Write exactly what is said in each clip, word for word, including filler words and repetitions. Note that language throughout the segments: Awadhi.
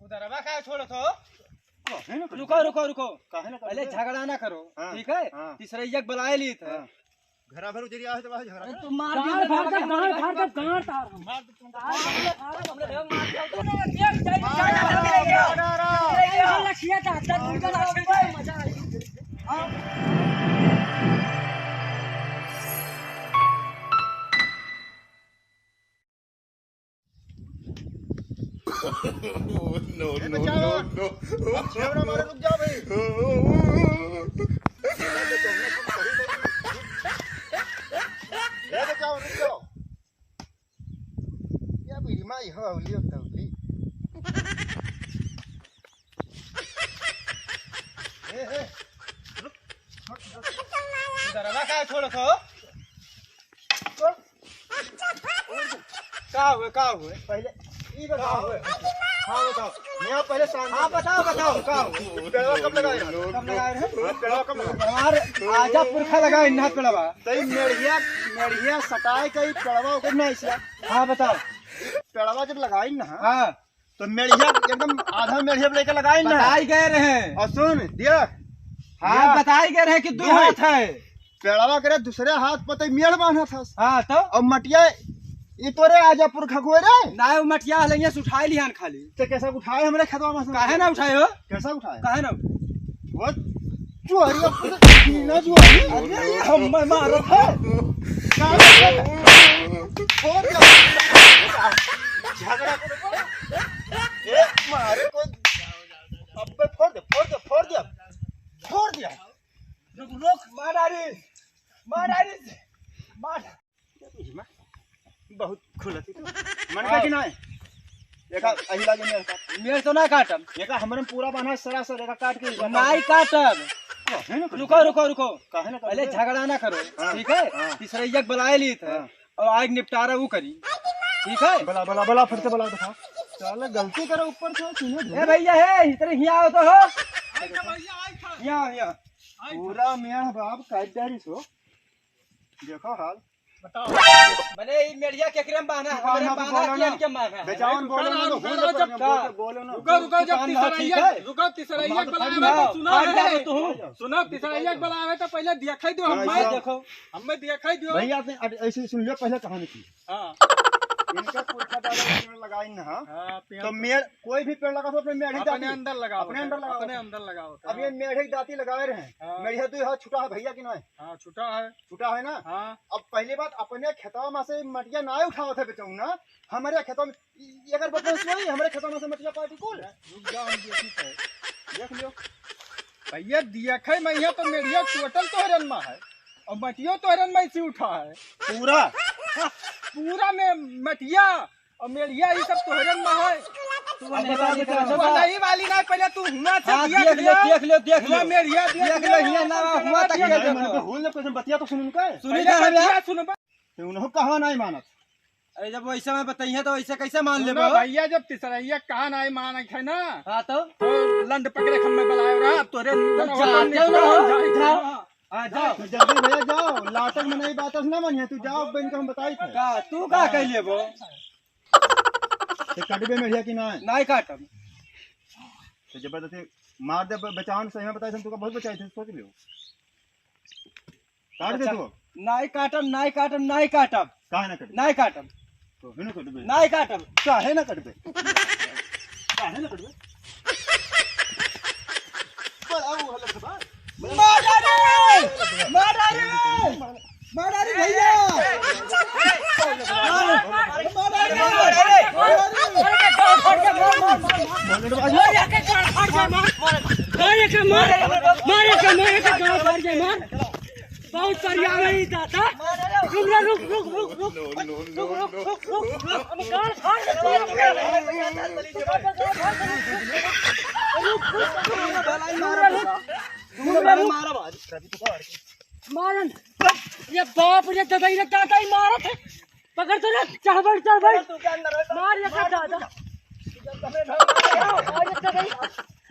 उधरवा काहे छोड़त हो? काहे ना करो? रुको, रुको, रुको। काहे ना करो? पहले झगड़ा ना करो, हाँ, ठीक है? हाँ। तीसरैया के बुलाए ली थे। हाँ। घरा भर उजरिया है तो वहाँ झगड़ा अरे करो। तू मार गाड़ दिया, फाड़ दे, गाड़ फाड़ दे, गाड़ तार हम। मार दे तुमको। मार दे, मार दे, हमने मार दिया। मार दे, मार दे। लखिया था, दस दिन का लखिया था, मजा आई। No, ए, no, बचाओ। No, no। अब छेवड़ा मारे, रुक जाओ भाई। ए, बचाओ, रुक जाओ। क्या बीड़ी माई हो, हौली हो, तौली। ए, ए, रुक, रुक। दरवा काहे छोड़त हो? का हुए, का हुए? पहले ई बताओ। का हुए? हाँ, बताओ। यहाँ पहले शांत हाँ, बताओ, बताओ, का हुए? पेड़वा कब लगाए रहे? कब लगाए रहे? हाँ, पेड़वा कब लगाए? हमार आजा पुरखा लगाए ना पेड़वा। तई मेढ़िया, मेढ़िया सटाए के ई पेड़वा ओकर नहीं सिया। हाँ, बताओ। पेड़वा जब लगाई ना, हाँ। तो मेढ़िया एकदम आधा मेढ़िया पे लेके लगाई ना। बताई गए रहे। और सुन, दिया। हाँ, दिया। बताई गए रहे कि दो दिया। हाथ है। पेड़वा करे दूसरे हाथ पर तो मेढ़ बांधा था। हाँ, तो? और मटिया, ये तोरे आजा पुरखा को रे। ना, वो मटिया हलैया से उठाए लिहान खाली। तो कैसा उठाए हमरे खेतवा में से? काहे ना उठाए हो? कैसा उठाए? काहे ना उठाए? वो चोरी, ना चोरी। अरे, ये हम मारत है। फोड़ दे। झगड़ा करो। ए, मारे को। अबे फोड़ दे, फोड़ दे, फोड़ दे। फोड़ दिया। रुक, रुक, मार डाली। मार डाली। मार। बहुत खुलत है तू। मन का कि नाय? एका अही लागे मेढ़ काट। मेढ़ तो ना काटम। एका हमरे में पूरा बान्हा सरासर, एका काट के ही बताओ। नाई काटम। काहे ना काटबे? रुको, रुको, रुको। काहे ना काटबे? पहले झगड़ा ना करो, हाँ, ठीक है? हाँ। तीसरैया के बुलाए ली थे। हाँ। और आइके निपटारा वो करी, ठीक है? बुला, बुला, बुला, फिर से बुला दिखा। साला गलती करे ऊपर से, सुनो ए भैया, हे, इतने हियाँ आओ तो हो। हियाँ, हियाँ। पूरा मेढ़ बाप काट डारी सो। देखो हाल। बताओ। मने ई मेढ़िया केकरे में बान्हा है? तू हमरे बान्हा में बान्हा बोलो कि ना। इनके में बान्हा है? बेचावन बोलो ना, रुको, तो रुको, बोलो रुको, ना, जब बोलो, बोलो ना। रुको, रुको, जब दुकान ना, ठीक तीसरैया, है? रुको, तीसरैया हम बात बुलावे तो सुना है। सुना, तीसरैया बुलावे तो पहले दिखाई दो, हाँ, हमें ऐसा। देखो। हमें दिखाई दो। भैया, आपने अब ऐसे सुन लियो, पहले कहानी की। हाँ। इनका पुरखा दादा ने पेड़ लगाई ना, हाँ? हाँ, पेड़ तो तो मेढ़, कोई भी पेड़ लगा तो अपने मेढ़े अपने दाती। अंदर लगाओ, अपने अंदर लगाओ। अपने अंदर लगाओ, अब ये हाँ। मेढ़े दाती लगाए रहे। हाँ। मेढ़े दो हाथ छुटा है भैया कि नहीं? हाँ, छुटा है। छुटा है ना? हाँ। अब पहली बात, अपने खेतवा में से मटिया ना उठावत है बेचाऊ ना, हमारे खेतवा में, ये अगर बदमाश नहीं, हमारे खेतवा में से मटिया पार्टी को। रुक जाओ, हम देखी तो। देख लियो। भैया, देखे में यहाँ तो मेढ़िया टोटल तोहरन में है। और मटियो तोहरन में से उठा है। पूरा? पूरा में मटिया और मेढ़िया, ये सब तोहरन में है। तू अब बता दे, तू बता। नहीं वाली ना, पहले तू हुआ से हाँ, देख देख ले, लिया। देख ले, देख हुआ ले। मेढ़िया देख देख ले, ले। हियाँ ना, हुआ तक देख ले। ले। मैं बोल ले, कुछ बतिया तो सुन उनका। सुनी पहले ना, बतिया हमें। सुन बा- तो उन्हों कहा नहीं मानत। अरे, जब वैसे में बताइए तो वैसे कैसे मान सुनो लेबो? भैया, जब तीसरैया कहा नहीं मानत है ना, हाँ, तो? तो लंड पकड़े खम्मे बुलाए रहा, तोरे तो जाते हो ना, जाओ। हाँ, जाओ। तो जल्दी भैया जाओ, लाटक में नहीं बात ना मानिए, तू जाओ, बहन को हम बताई थे। का, तू का कह लेबो? तो कटबे मेढ़िया कि ना? नहीं काटब। तो जबरदस्ती मार दे, ब-, बचावन सही में बताई थे, हम तुका बहुत बचाई थे, सोच लियो। काट दे अच्छा। तू। नाई काटब, नाई काटब, नाई काटब। काहे ना कटबे? नाई काटब। काहे ना कटबे? नाई काटब। काहे ना कटबे? काहे ना कटबे? बड़ा वो हालत बा। मारा रे! मारा रे! मारा रे भैया! मारा रे! मारा रे! मार एके, मार, मार एके, मार एके, गाँव फाड़ के मार। बहुत सरिया में ही दादा। रुक रे, रुक, रुक, रुक, रुक। रुक, रुक, रुक, रुक, रुक। हम गाँव फाड़ के मार। रुक, रुक, रुक, रुक। मारन। ये बाप रे, दादा, ये दादा ही मारत है। पकड़ तो ना, चढ़ बढ़, चढ़ बढ़। मार ये का दादा। मार ये का दादा।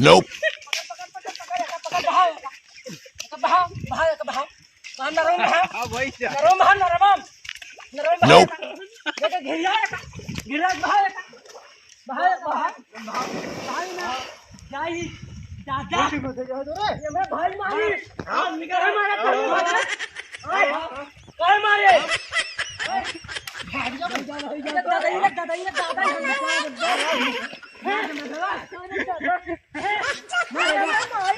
Nope. पकड़, पकड़, पकड़, पकड़, बहाओ, बहाओ, बहाओ, बहाओ। बहाओ, नरम बहाओ। हाँ, वही से। नरम बहाओ, नरम। नरम बहाओ। Nope. देखो, घिरिया, घिरिया बहाओ। बहाओ, बहाओ। बहाओ ना। जाई, दादा। ये मैं भाई मारी। हाँ, निकल। कहे मारे, कहे मारे। कहे मारे। दादा, ये दादा, ये दादा।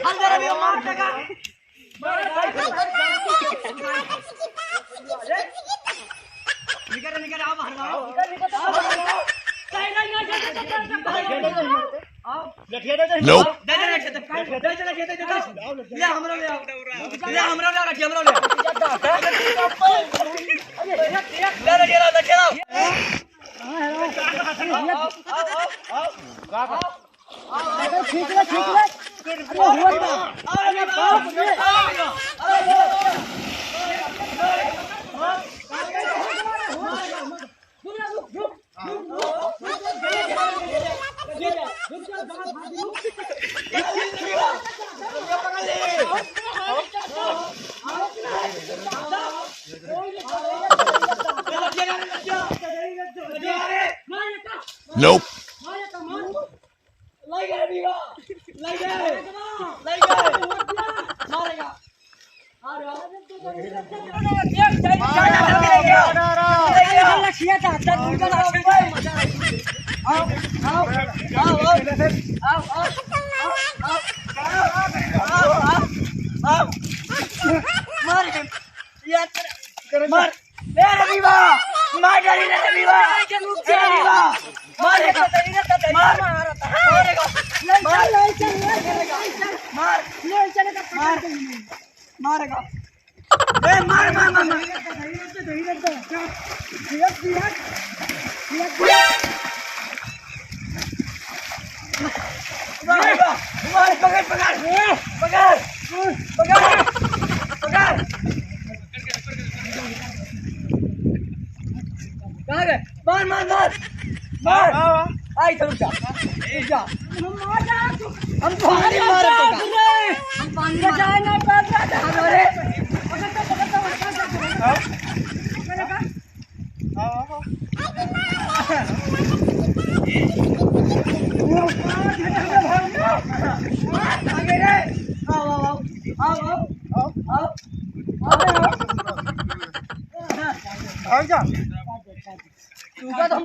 हम जरा भी मार देगा। निकर, निकर, आओ बाहर, आओ। Nope. दे दे, दे दे, दे दे। ले, हमरा ले आओ। ले, हमरा ले आओ, हमरा ले आओ। ले, ले, ले, ले, ले आओ। आओ, आओ, आओ, आओ। अरे ठीक है, ठीक है। अरे हुआ क्या? अरे बाप रे। Nope. लग गए बीवा, लग गए, लग गए। मारेगा। आओ, आओ, आओ, आओ, आओ, आओ, आओ, आओ, आओ, आओ। मार दे। मार। ए रविवा, मार डाली रे रविवा। ए रविवा, मार रे। मार। मार रे। मार। मार। मार। मारेगा। ए, मार, मार, मार, मार। मार, मार, मार, पकड़, पकड़। पकड़, पकड़, पकड़। कहाँ गए? मार, मार, मार। मार। हाँ, हाँ। आई, तो रुक जा। रुक जा। हम पानी मार देगा। हम पानी मार। अरे। आओ, आओ, आओ। आगे रे। आओ, आओ, आओ। आओ, आओ। आओ, आओ। आओ, आओ। आओ, जा। तू का तो हम